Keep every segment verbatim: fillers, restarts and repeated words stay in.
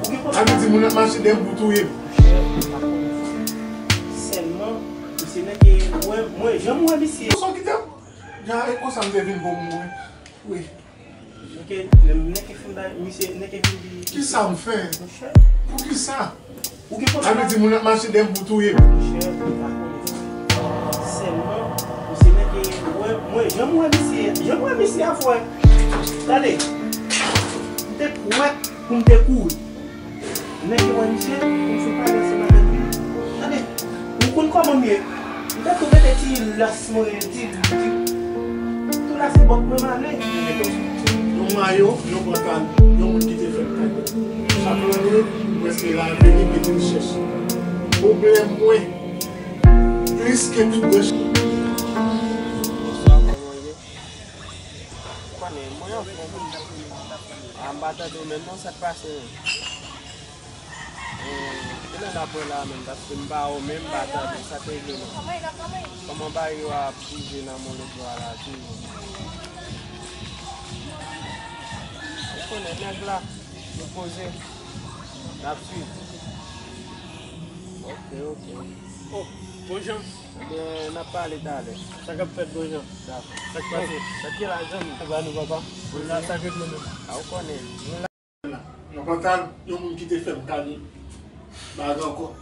Sa vle di moun ap mache dèyè m pou touye m. Sèlman, misye nèk e mwen, mwen, jan m wè misye. Sa w kite m? Jan e konsa m te vin pou m mouri. Wi. Nèk e, nèk e fin bay, misye, nèk e fin di. Kisa m fè? Monchè. Poukisa? Ou gen pwoblèm? Sa vle di moun ap mache dèyè m pou touye m. Monchè, ou pa konnen. Sèlman, misye nèk e, mwen, mwen, jan m wè misye, jan m wè misye a fwè. Gade, m te kwè pou m te kouri. Nèg yo wè misye, pou m fin pale ansanm avèk li. Tande, ou konn kòman m ye. M te tou mete ti las mwen, ti, ti, tou lase bòt mwen m ale. Yon mayo, yon pantalon, yon moun ki te fè m kado. Chak lane, m prèske lave li, mete l chèche. Pwoblèm mwen, plis ke tout branch. Bonswa, kòman w ye? Ou konnen, mwen anfòm wi. A, m pa tande w menm non, sa k pase menm? Eh, kilè n ap wè la menm, paske m pa wè w menm, m pa tande w, sa k regle menm? Kòman bagay yo ap bouje nan mond lòt bò a la toujou? Ou konnen nèg la, nou poze, n ap swiv. Ok, ok. Oh, bon jan. Ebyen, n ap pale talè. Sa k ap fèt, bon jan? Dakò. Sa k pase? Sa k ye la, zanmi? Sa va nou, papa? Nou la, sa k regle menm? A, ou konnen. Nou la. Yon pantalon, yon moun ki te fè m kado. Bagay ankò.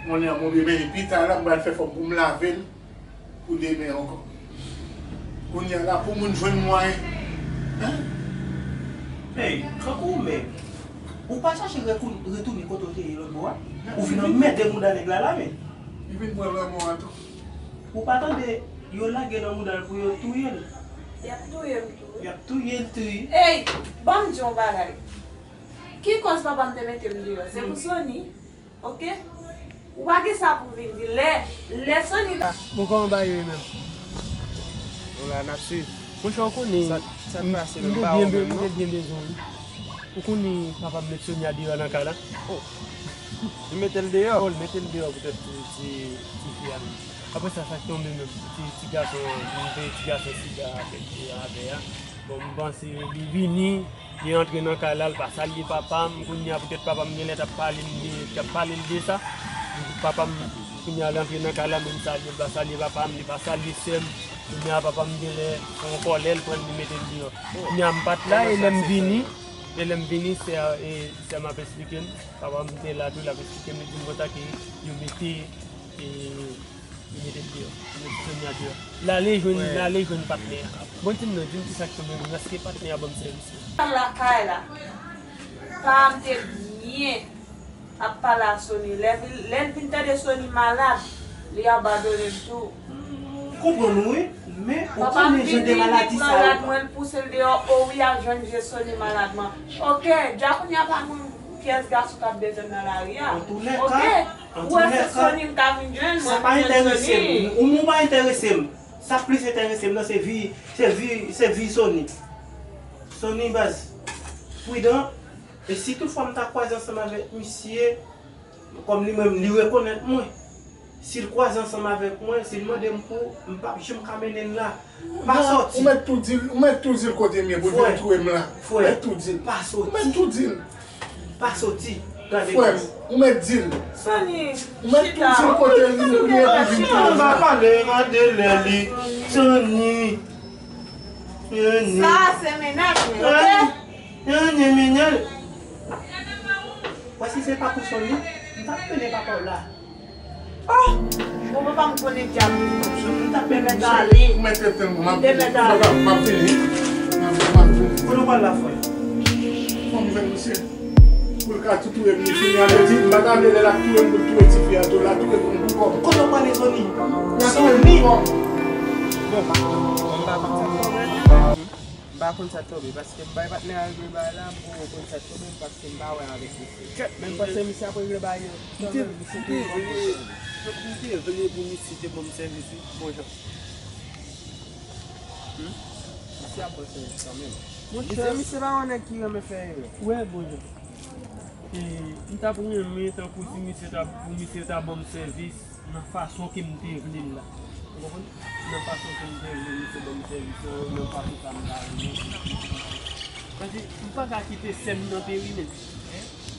Konnen an, monchè, men pita la, m pral fè fòm pou m lave l pou demen ankò. Kounye a la, pou moun jwenn mwayen. Hein? Hey, kankou ou menm. Ou pa chache rekou-, retounen kote w te ye lòt bò a? Ou vin anmède mouda nèg la la, men. Li vin pran lanmò a tou. Ou pa tande yo lage nan mouda l pou yo touye l? Y ap touye m tou wi. Y ap touye l tou wi. Ey, ban m di w yon bagay. Ki kòz papa m te mete m deyò? Se pou Sony. Ok? Ou pa gen sa pou vin di. Lè, lè Sony ta. Bon, kòman bagay yo ye menm? Nou la, n ap swiv. Monchè, ou konnen, sa, sa m, pase, m te byen be-, m te byen bezwen wi. Ou konnen papa m met Sonia deyò nan kay la? Oh. Li mete l deyò? Oh, li mete l deyò poutèt ti, ti, ti fi a. Apre sa, sa k tonbe menm? Ti, ti gason, m veye ti gason sida a fè deyò avè a. Bon, m panse li vini, li antre nan kay la, li pa salye papa m. Kounye a, poutèt papa m genlè t ap pale m de, t ap pale l de sa. Papa m, kounye a, li antre nan kay la, men m salye, li pa salye papa m, li pa salye sè m. Kounye a, papa m genlè pran kòlè, li pran l, li mete l deyò. Kounye a, m pa t la, e lè m vini, e lè m vini, sè a, e sè m ap esplike m, papa m te la tou, l ap esplike m, li di m konsa ke yo mete, e, Li mete l deyò. Li mete Sonia deyò. L ale jwenn, l ale jwenn patnè a. Bon, di m non, di m kisa k tonbe menm, èske patnè a ban m sèvis la? Lakay la. Pa m te byen ap pale a Sony. Lè vin, lè l vin tande Sony malad, li abandone m tou. Konprann ou wi, men ou konnen jan de maladi sa yo. Papa m vini, li pran rad mwen, l pouse l deyò, o wi, al jwenn vye Sony malad mwen. Ok, dja kounye a pa konn pyès gason k ap bezwen m nan lari a. Ok. Ou wè se Sony m ta vin jwenn, mwen vin jwenn Sony. Ou, ou pa enterese m. Sa k plis enterese m nan se vi, se vi, se vi Sony. Sony baz, pridan. E si toutfwa m ta kwaze ansanm avèk misye, kòm li menm li rekonèt mwen, si l kwaze ansanm avèk mwen, si l mande m pou, m p ap janm ka mennen l la. Pa sòti. Ou mèt tou di l, ou mèt tou di l kote m ye pou l vin touye m la. Ou mèt tou di l. Pa sòti. Ou mèt tou di l. Pa soti. Gade. Frè m, ou mèt di l. Sony, ou mèt tou di l kote l ye pou l vin touye m. Anba pale, gade lè li. Sony. Sony. Sa se mennaj mwen, ok? Sony, mennaj. Wè si se pa pou Sony, m t ap mennen papa w la. Oh! Bon, papa m konnen dyab. M t ap mèt ale. Ou mèt rete, m ap, m ap vini. M ap, m ap vini. Kote w pral la, frè? Fò m jwenn misye. Pou l ka tou touye m, li fini avèti. M pa ta vle lè l ap touye m, pou l touye tifi a tou, l ap touye pou m pou kò m. Kote w prale, Sony? L ap touye m pou kò m. Bon, m pa konn sa k tonbe. M pa konn sa k tonbe, paske m bay patnè a regle bagay la, m poko konn sa k tonbe, paske m pa wè avèk misye. Men m panse misye ap regle bagay yo. M te, m te vle, m te vle pou misye te ban m sèvis wi, bon jan. Hmm? Misye ap ban sèvis kanmenm. Monchè, misye pa yon nèg ki renmen fè erè. Wè, bon jan. E, m t ap renmen tankou si misye ta, pou misye ta ban m sèvis nan fason ke m te vle l la. Ou konprann? Nan fason ke m te vle misye ban m sèvis lan, nan fason sa m ta renmen. Paske m pa ka kite sè m nan peri menm.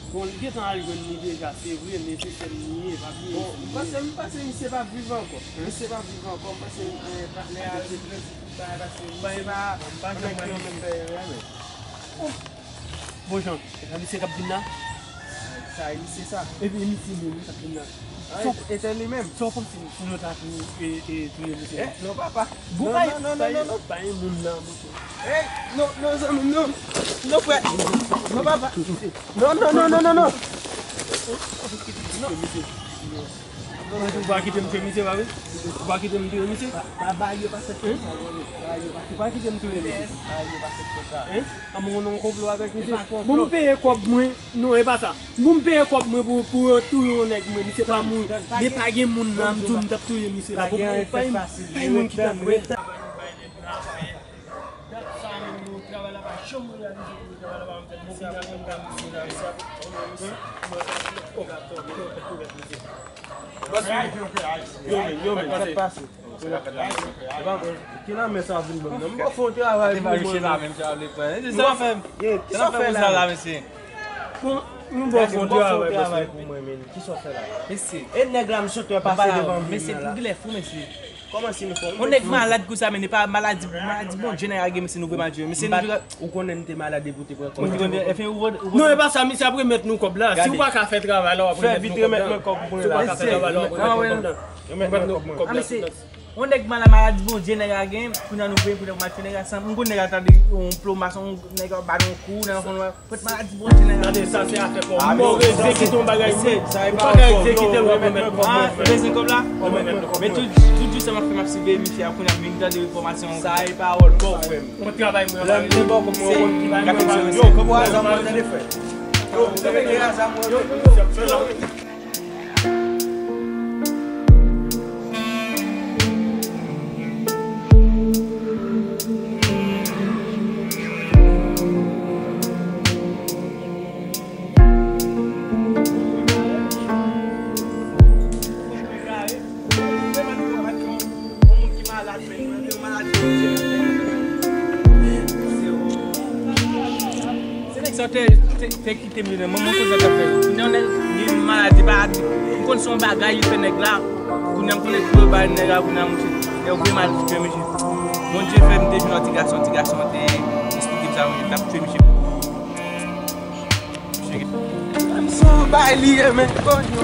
Bon, li gentan al jwenn li deja, se vre, men se sè m li ye, pa bliye. Bon, m panse, m panse misye p ap viv ankò. Misye p ap viv ankò, m panse, eh, patnè a regrèt tout bagay, paske misye pa, pa nèg ki renmen fè erè, men. Bon, Jan, e pa misye k ap vin la? Sa e misye sa. Epi misye menm wi k ap vin la. Sa, e, e te li menm. Sa w panse si nou ta tou, e, e, touye misye? Eh, non, papa. Bon, non, pa, non, non, pa, non, non, non. Pa gen moun la, monchè. Hey, non, non, zanmi m, non. Non, frè. Non, papa. Non, non, non, non, non, non. Ou pa kite m touye misye, pa vre? Ou pa kite m touye misye? Ou pa kite m touye misye? Hein? A mwen, nou konplo avèk misye. Bon, m peye kòb mwen. Non, e pa sa. Bon, m peye kòb mwen pou, pou yo touye yon nèg mwen. Misye pa mouri. Men pa gen moun nan, m di w m t ap touye misye la. Bon, pa gen moun ki t ap wè. Dat sa menm, nou travay la pa janm reyalize pou nou travay la pa janm fèt. Bon, kounye a, nou ka misye la, misye ap touye misye. Yo, men, yo, men, sa k pase? Ki lanmè sa vin ban m nan? M pral fè yon travay pou mwen. Ki sa w fè m? Ki sa w fè la, mesye? Bon, m pral fè yon travay pou mwen, men. Ki sa w fè la? Mesye. E nèg la, m sot wè pase devan m. Mesye, pou kilè fou, mesye. Kòman si nou fè? Yon nèg malad konsa, men li pa maladi, maladi Bondye nan lage, mesye, nou vre maladi. Mesye, nou... Ou konnen m te malad epi w te pran kòb. Non, e pa sa, misye ap remèt nou kòb la. Si w pa ka fè travay la, w ap remèt nou kòb la. Si w pa ka fè travay la, w ap remèt nou kòb la. Remèt nou kòb la. Yon nèg malad, maladi Bondye nèg la gen, kounye a nou vre pou nèg match nèg la sanm. M konn nèg la tande yon plomas, yon nèg ba nou kou nan fon. Fòt maladi Bondye nèg la. Tande sa se afè pa w. Move egzekite yon bagay vre. Ou pa ka egzekite l w ap remèt kòb mwen, frè. Ou bezwen kòb la? Men tout, tout jou sa m ap fè m ap siveye misye a kounye a m vin tande enfòmasyon. Sa e pawòl pa w, frè m. Mwen travay mwen. Lè m te ba w kòb mwen, ou konn ki bagay mwen ba w. Yo, kòb ou a zam mwen tande, frè. Yo, ou te mete a zam mwen, frè. Se nèg sa te, te, te kite m nan men, mwen konn sa t ap fè. Kounye a nèg gen maladi, pa, m konn se yon bagay li fè nèg la. Kounye a m konnen pou yo bay nèg la, kounye a monchè, e yo vre mal fè mesye. Bondye fè m te jwenn yon ti gason, ti gason an te esplike m sa, monchè, t ap touye mesye. Mesye, m se yon bay li ye, men, konn yo.